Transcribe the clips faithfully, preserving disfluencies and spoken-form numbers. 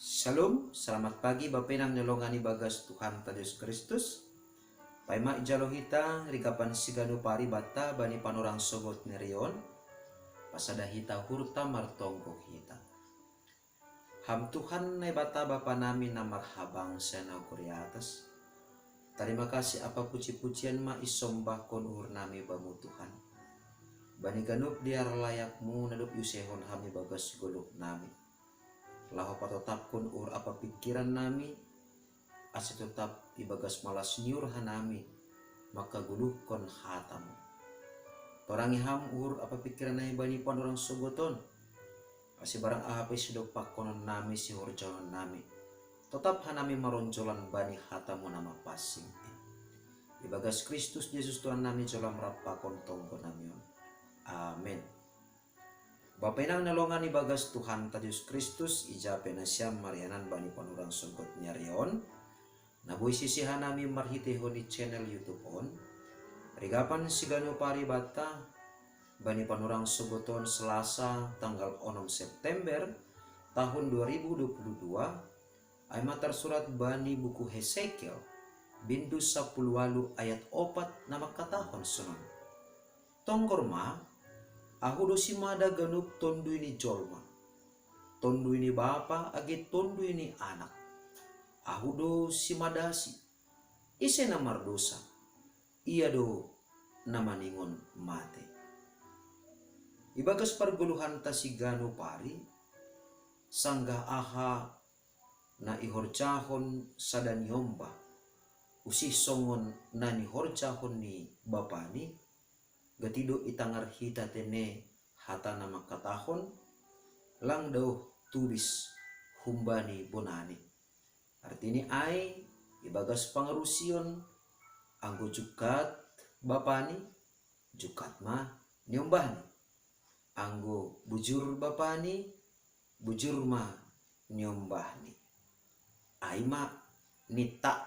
Shalom, selamat pagi bapenang nelongan ibagas Tuhan ta Yesus Kristus. Paima ijalo hita rigapan sigano pari bata bani panorang sogot nerion. Pasada hita hurta martonggo hita. Ham Tuhan Naibata Bapa nami na marhabang sena kuriatas. Tarima kasih apa puji-pujian ma isombahkon uhur nami bamu Tuhan. Bani ganup diar layakmu nadop yusehon hami bagas goluk nami. Laho patotapkon uhur apa pikiran nami, ase totap ibagas malas niur hanami, maka guluhkon hatamu. Torangi ham uhur apa pikiran nami bani panorang sogoton, ase barang aha pe sidopakkonon nami sihorjaon nami, totap hanami maronjolan bani hatamu na mapansing. Ibagas Kristus Yesus Tuhan nami jolam rap pakon tonggo nami on. Amen. Bapenang nelongan ibagas Tuhan ta Yesus Kristus, ijape nasiam marianan bani panorang sogot nerion, na boi sisihanami marhitehon ni channel YouTube on. Rigapan sigano pari bata bani panorang sogoton Selasa tanggal onom September tahun dua ribu dua puluh dua, ai ma tarsurat bani buku Hesekiel, bindu sapuluh walu ayat opat na mangkatahon sonon. Tonggor ma, ahu do simada ganup tondui ni jolma, tondui ni bapa age tondui ni anak. Ahu do simadasi, ise na mardosa, ia do na maningon mate. Ibagas pargoluhanta sigano pari, sanggah aha na ihorjahon sada niombah, usih songon na nihorjahon ni bapani, gati do itangar hita tene hata na mangkatahon, lang daoh tubis humbani bonani. Artini ai, ibagas pangarusion, anggo jungkat bapani, jungkat ma niombahni. Anggo bujur bapani, bujur ma niombahni. Ai ma ninta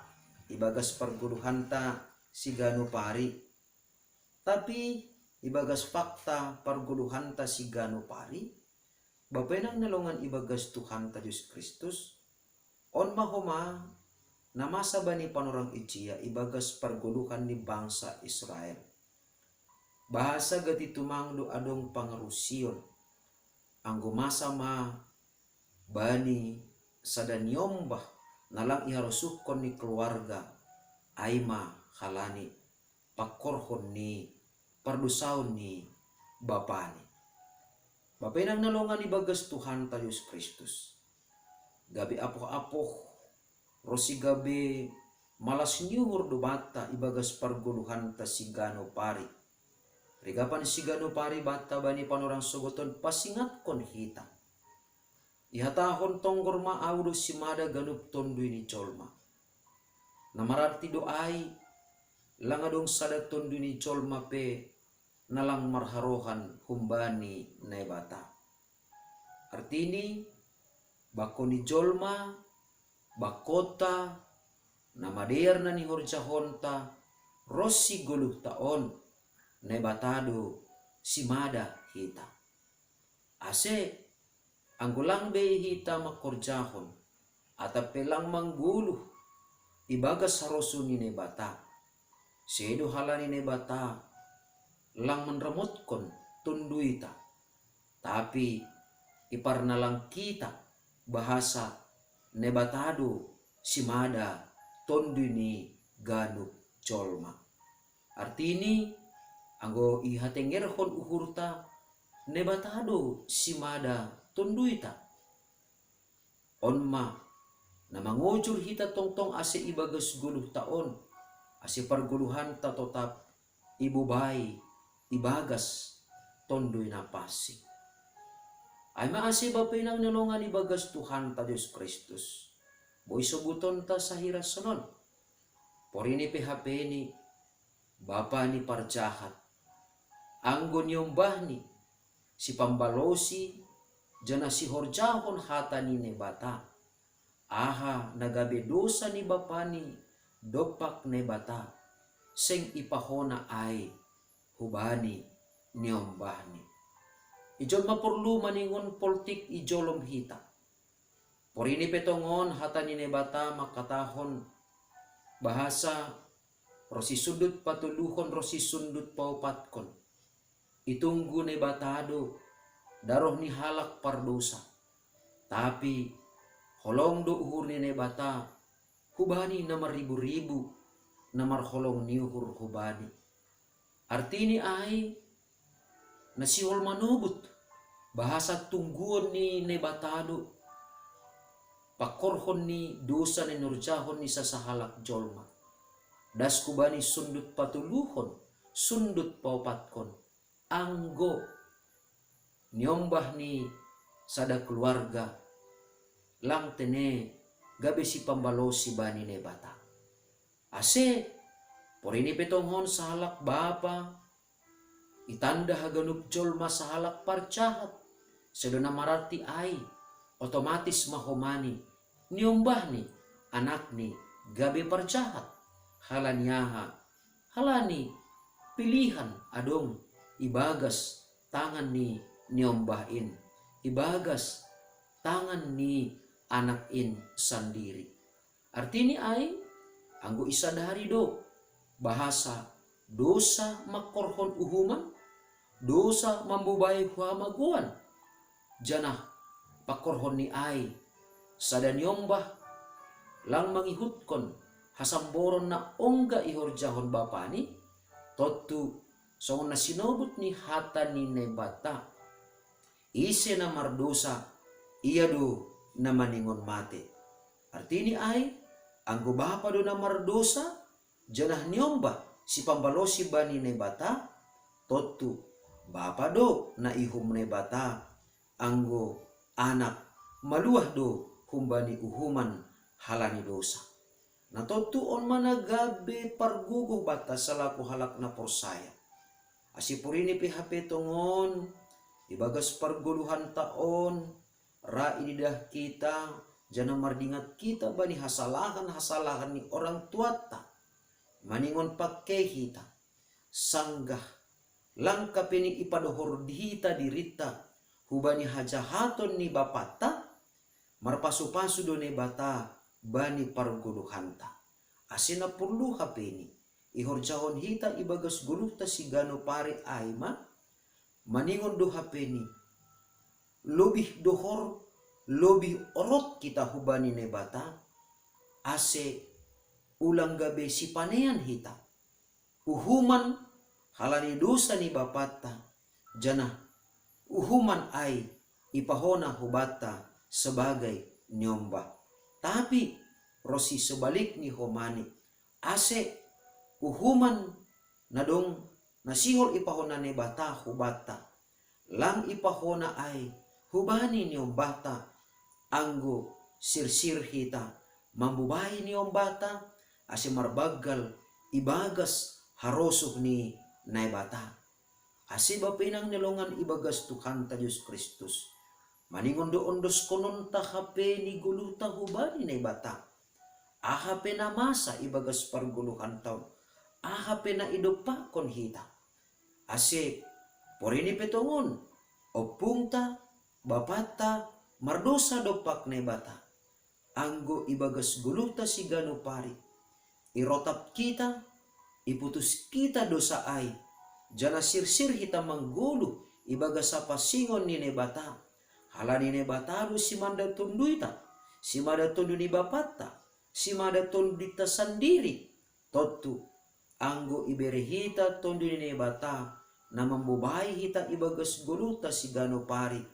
ibagas pargoluhanta sigano pari. Tapi ibagas fakta pargoluhanta sigano pari, bapenang nelongan ibagas Tuhanta Yesus Kristus, on ma homa na masa bani panorang ijia ibagas pargoluhan ni bangsa Israel. Bahasa gati tumang do adong pangarusion, anggo masa ma bani sada niombah na lang iharosuhkon ni keluarga, ai ma halani pangkorhon ni pardosaon ni bapani. Bapenang nelongan ibagas Tuhanta Yesus Kristus, gabe apoh-apoh ronsi gabe malas ni uhur do banta ibagas pargoluhanta sigano pari. Rigapan sigano pari banta bani panorang sogoton pasingatkon hita. Ihatahon tonggor ma ahu do simada ganup tondui ni jolma. Na mararti do ai, lang adong sada tondui ni jolma pe na lang marharohan humbani Naibata. Artini, bangko ni jolma, bangkonta, na madear na nihorjahonta, ronsi goluhta on, Naibata do simada hita. Ase, anggo lang be hita mangkorjahon, atap pe lang manggoluh ibagas harosuh ni Naibata, sedo halani Naibata lang manramotkon tonduita, tapi iparnalang hita bahasa Naibata do simada tondui ni ganup jolma. Artini, anggo ihatengerhon uhurta, Naibata do simada tonduita. On ma na mangojur hita tongtong ase ibagas goluhta on, ase pargoluhanta totap ibobai ibagas Tonduy Na Pansing. Ai ma ase bapenang ni longan ibagas Tuhanta Jesus Kristus, boi sobutonta sahira sonon. Porini pe hapeni, bapa ni parjahat, anggo niombahni, sipambalosi, janah sihorjahon hata ni Naibata, aha na gabe dosa ni bapani dompak Naibata, seng ipahona ai hubani niombahni. Ijolma porlu maningon poltik ijolom hita. Porini pe tongon hata ni Naibata mangkatahon bahasa ro sisundut patoluhon ro sisundut paopatkon. Itunggu Naibata do daroh ni halak pardosa. Tapi holong do uhur ni Naibata hubani na marribu-ribu na marholong ni uhur hubani. Artini ai na sihol manobut bahasa tungguon ni Naibata do pangkorhon ni dosa na niorjahon ni sasahalak jolma. Das hubani sundut patoluhon, sundut paopatkon, anggo niombah ni sada keluarga lang tene gabe sipambalosi bani Naibata. Ase porini pe tongon sahalak bapa itanda haganup jolma sahalak parjahat. Sedo na mararti ai otomatis ma homani niombahni anakni gabe parjahat. Halani aha? Halani pilihan adong ibagas tangan ni niombah in, ibagas tangan ni anak in sandiri. Artini ai anggo isadari do bahasa dosa mangkorhon uhuman, dosa mambobai huhamagoan, janah pangkorhon ni ai sada niombah lang mangihutkon hasamboron na ongga ihorjahon bapani, tontu songon na sinobut ni hata ni Naibata, ise na mardosa, ia do na maningon mate. Artini ai anggo bapa do na mardosa janah niombah sipambalosi bani Naibata, tontu bapa do na ihum Naibata, anggo anak maluah do humbani uhuman halani dosa. Na tontu on ma na gabe pargogoh banta salaku halak na porsaya. Ase porini pe hape tongon ibagas pargoluhanta on ra ididah kita janah mardingat kita bani hasalahan-hasalahan ni orang tuanta, maningon pangke hita, sanggah lang hape ni ipadohor hita dirinta hubani hajahaton ni bapanta, marpasu-pasu do Naibata bani pargoluhanta. Ase na porlu hape ni ihorjahon hita ibagas goluhta siganup ari ai ma maningon do hape ni lobih dohor, lobih orot hita hubani Naibata, ase ulang gabe sipanean hita uhuman halani dosa ni bapanta, janah uhuman ai ipahona hubanta sebagai niombah. Tapi ro si sebalikni homani, ase uhuman na dong na sihol ipahona Naibata hubanta, lang ipahona ai hubani niombahta, anggo sirsir hita mambobai niombahta, ase marbanggal ibagas harosuh ni Naibata. Ase bapa inang ni longan ibagas Tuhanta Jesus Kristus, maningon do ondoskononta hape ni goluhta hubani Naibata. Aha pe na masa ibagas pargoluhanta on, aha pe na idompakkon hita. Ase porini pe tongon ompungta, bapanta mardosa dompak Naibata. Anggo ibagas goluhta siganup ari irotap hita, iputus hita dosa ai, janah sirsir hita manggoluh ibagas hapansingon ni Naibata. Halani Naibata do simada tonduita, simada tondu ni bapanta, simada tonduita sandiri. Tontu anggo ibere hita tondu ni Naibata na mambobai hita ibagas goluhta siganup ari,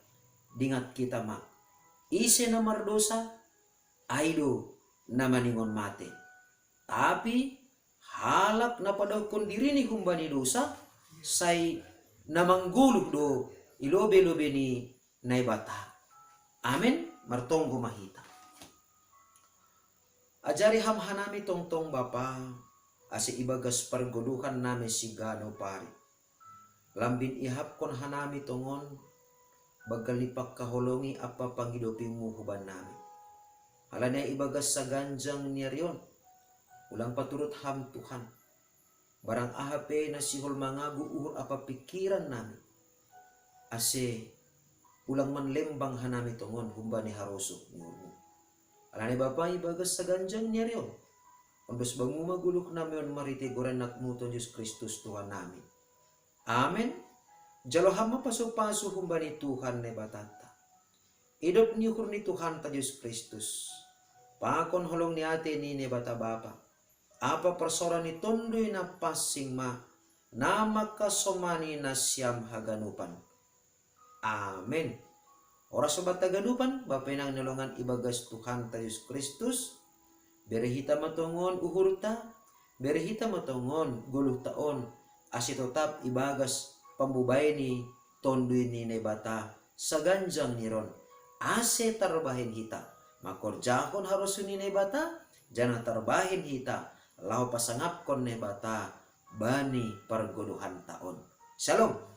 dingat hita ma, ise na mardosa, ai do na maningon mate. Tapi halak na padaohkon dirini humbani dosa, sai na manggoluh do i lobe-lobe ni Naibata. Amen. Martonggo ma hita. Ajari Ham hanami tongtong Bapa, ase ibagas pargoluhan nami siganup ari lambin ihapkon hanami tongon banggal ni pangkaholongi ampa pangidopimu hubannami. Halani ai ibagas saganjang ni ari on, ulang paturut Ham Tuhan, barang aha pe na sihol mangagu uhur ampa pingkiran nami, ase ulang manlembang hanami tongon humbani harosuh ni uhurmu. Alani Bapa, ibagas saganjang ni ari on, ondos bangu ma goluh nami on marhitei goran Anakmu Tuhan Jesus Kristus Tuhan nami. Amen. Jalo ham ma pasu-pasu humbani Tuhan Naibatanta. Idop ni uhur ni Tuhanta Jesus Kristus, pakon holong ni atei ni Naibata Bapa, ampa parsaoran ni Tonduy Napansing ma, na mangkasomani nasiam haganupan. Amen. Horas ma banta haganupan, Bapa inang na hinaholongan ibagas Tuhanta Jesus Kristus, bere hita ma tongon uhurta, bere hita ma tongon goluhta on, ase totap ibagas pambubai ni Tonduy ni Naibata saganjang ni ari on, ase tarbahen hita mangkorjahon harosuh ni Naibata, janah tarbahen hita laho pasangapkon Naibata bani pargoluhanta on. Shalom.